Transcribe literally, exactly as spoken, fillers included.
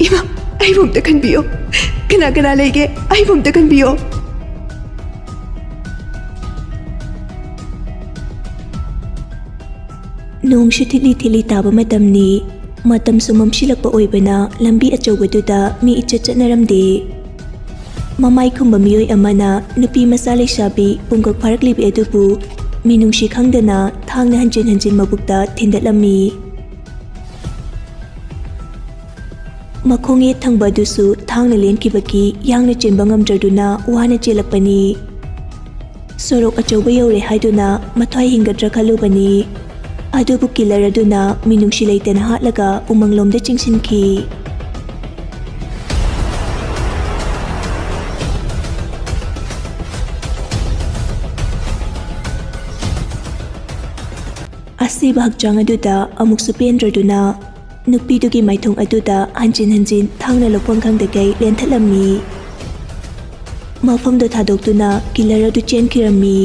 ꯏꯃꯥ, ꯑꯩꯕꯨ ꯑꯝꯇ ꯈꯟꯕꯤꯌꯣ꯫ ꯀꯅꯥ ꯀꯅꯥ ꯂꯩꯒꯦ? ꯑꯩꯕꯨ ꯑꯝꯇ ꯈꯟꯕꯤꯌꯣ꯫ ꯅꯣꯡꯁꯨ ꯊꯤꯠꯂꯤ ꯊꯤꯠꯂꯤ ꯇꯥꯕ ꯃꯇꯝꯅꯤ꯫ ꯃꯇꯝꯁꯨ ꯃꯝꯁꯤꯜꯂꯛꯄ ꯑꯣꯏꯕꯅ ꯂꯝꯕꯤ ꯑꯆꯧꯕꯗꯨꯗ ꯃꯤ ꯏꯆꯠ ꯆꯠꯅꯔꯝꯗꯦ꯫ ꯃꯃꯥꯏ ꯈꯨꯝꯕ ꯃꯤꯑꯣꯏ ꯑꯃꯅ ꯅꯨꯄꯤ ꯃꯆꯥ ꯂꯩꯁꯥꯕꯤ ꯄꯨꯡꯀꯛ ꯐꯥꯔꯛꯂꯤꯕꯤ ꯑꯗꯨꯕꯨ ꯃꯤꯅꯨꯡꯁꯤ ꯈꯪꯗꯅ ꯊꯥꯡꯅ ꯍꯟꯖꯤꯟ ꯍꯟꯖꯤꯟ ꯃꯕꯨꯛꯇ ꯊꯤꯟꯗꯠꯂꯝꯃꯤ꯫ ꯃꯈꯣꯡ ꯌꯦꯠ ꯊꯪꯕ ꯑꯗꯨꯁꯨ ꯊꯥꯡꯅ ꯂꯦꯟꯈꯤꯕꯒꯤ ꯌꯥꯡꯅ ꯆꯦꯟꯕ ꯉꯝꯗ꯭ꯔꯗꯨꯅ ꯋꯥꯅ ꯆꯦꯜꯂꯛꯄꯅꯤ꯫ ꯁꯣꯔꯣꯛ ꯑꯆꯧꯕ ꯌꯧꯔꯦ ꯍꯥꯏꯗꯨꯅ ꯃꯊ꯭ꯋꯥꯏ ꯍꯤꯡꯒꯗ꯭ꯔꯥ ꯈꯜꯂꯨꯕꯅꯤ꯫ ꯑꯗꯨꯕꯨ ꯀꯤꯂꯔ ꯑꯗꯨꯅ ꯃꯤꯅꯨꯡꯁꯤ ꯂꯩꯇꯅ ꯍꯥꯠꯂꯒ ꯎꯃꯪꯂꯣꯝꯗ ꯆꯤꯡꯁꯤꯟꯈꯤ꯫ ꯑꯁꯤꯕ ꯍꯛꯆꯥꯡ ꯑꯗꯨꯗ ꯑꯃꯨꯛꯁꯨ ꯄꯦꯟꯗ꯭ꯔꯗꯨꯅ ꯅꯨꯄꯤꯗꯨꯒꯤ ꯃꯥꯏꯊꯣꯡ ꯑꯗꯨꯗ ꯍꯟꯖꯤꯟ ꯍꯟꯖꯤꯟ ꯊꯥꯡꯅ ꯂꯧꯐꯝ ꯈꯪꯗꯈꯩ ꯂꯦꯟꯊꯠꯂꯝꯃꯤ꯫ ꯃꯐꯝꯗꯨ ꯊꯥꯗꯣꯛꯇꯨꯅ ꯀꯤꯂꯔ ꯑꯗꯨ ꯆꯦꯟꯈꯤꯔꯝꯃꯤ꯫